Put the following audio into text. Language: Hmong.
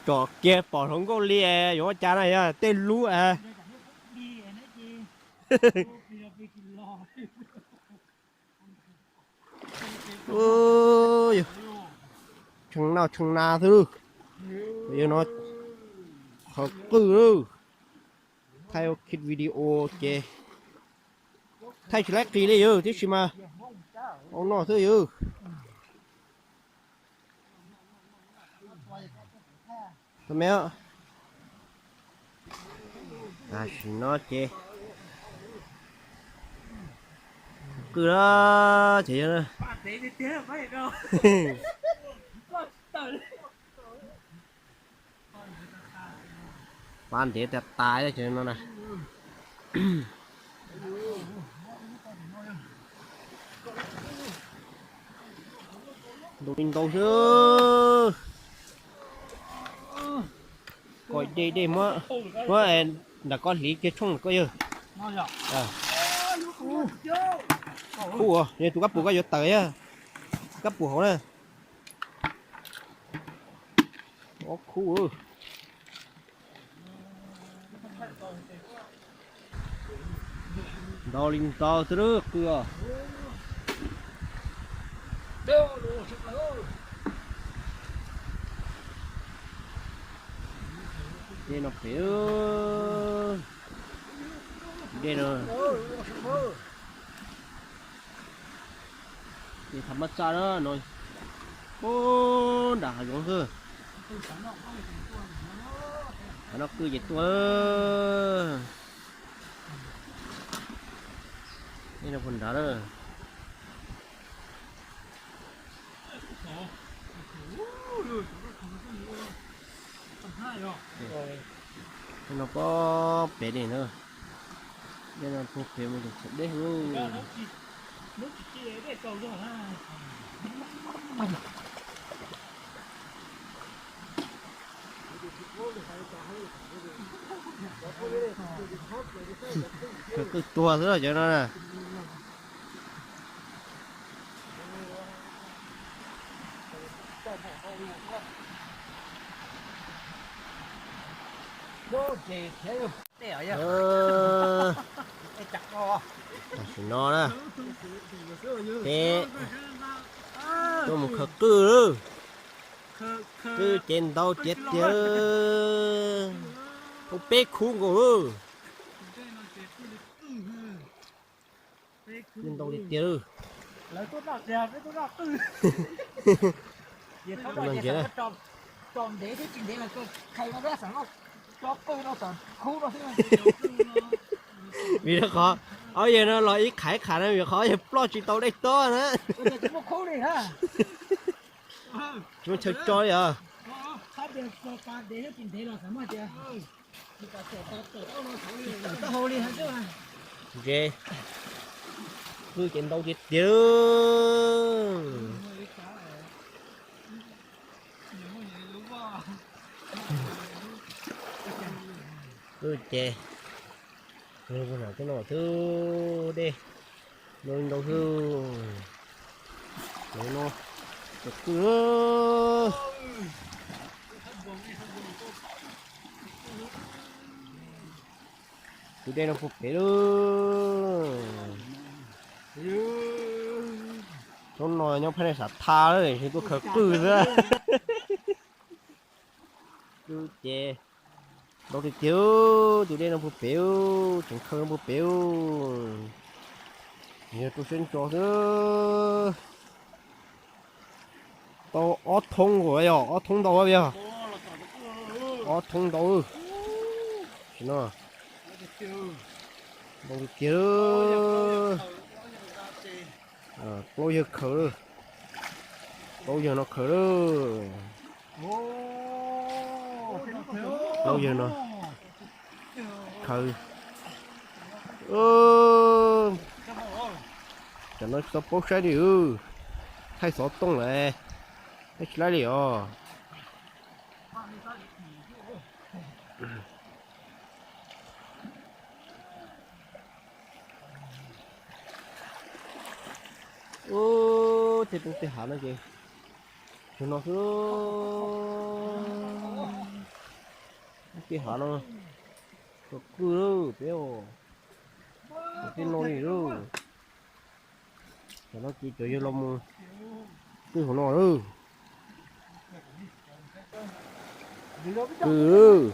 Tsom kiag pom hluas nkauj li es yuav ua cas na, yog tej lub es. Tshee noj tshee na xwb. Yog no qhov qwj lawm. Thaij ua video ces thaij tsis laib qis li yog tib si mas. Au no xwb yog. Tau me, tam sim no ces qwj los ces yog pab ntev tas tas no na. Ntau li ntau xwb. Koj dej dej muab, muab nram koj hliv kiag tshooj koj yawg. Khub, yog tus kab pum koj yuav tawm, yog kab pum hauv na. Khub. Ntau li ntau xwb lub qwj os. Dej no phem, dej no. Ces tham mab txaj na no, pub nram hav zoov xwb. Hav no qwj ces tuaj. Dej no puag nrad na. Dej no pob pem li na. Dej no puag pem mus txog deb lawm. Kawg tuag xwb cov no na. Tam sim no na, peb tuaj mus khaws qwj lawm. Qwj ces ntau tiag tiag, ua peb khub nkaus lawm. Ntau tiag tiag lawm. Vim rau qhov ob yawg no los ib qhais ib qhais na, vim qhov yawg ploj tsis tau dej tob na. Tsis muaj chaw tso li os. Ntse, qwj ces ntau tiag tiag. Qwj ces, no xwb dej, ntau ntau xwb. No, qwj. Tus dej no puag pem lawm. Tsob no nyob phab ntsa Tha lawm, tuaj khaws qwj xwb. Qwj ces ntau tiag tiag, tus dej no puag pem, tseem khaws no puag pem. Yog rau siab ntso xwb. Tau ob thoob nkaus yog ob thoob ntau yog. Ob thoob ntau. Tam sim no ntau tiag tiag. Plaub yawg khaws lawm. Plaub yawg no khaws lawm. Plaub yawg no khaws. Tam no tsis tau paub saib li, thaij xov tooj lawm, thaij tsis laib li os. Ub, tej roob tej hav no ces tsuas no xwb. Tej hav no, cov kwj lawm peb, tej no li lawm. Cov no ces cov yawg los mus kwj hauv no lawm. Kwj lawm.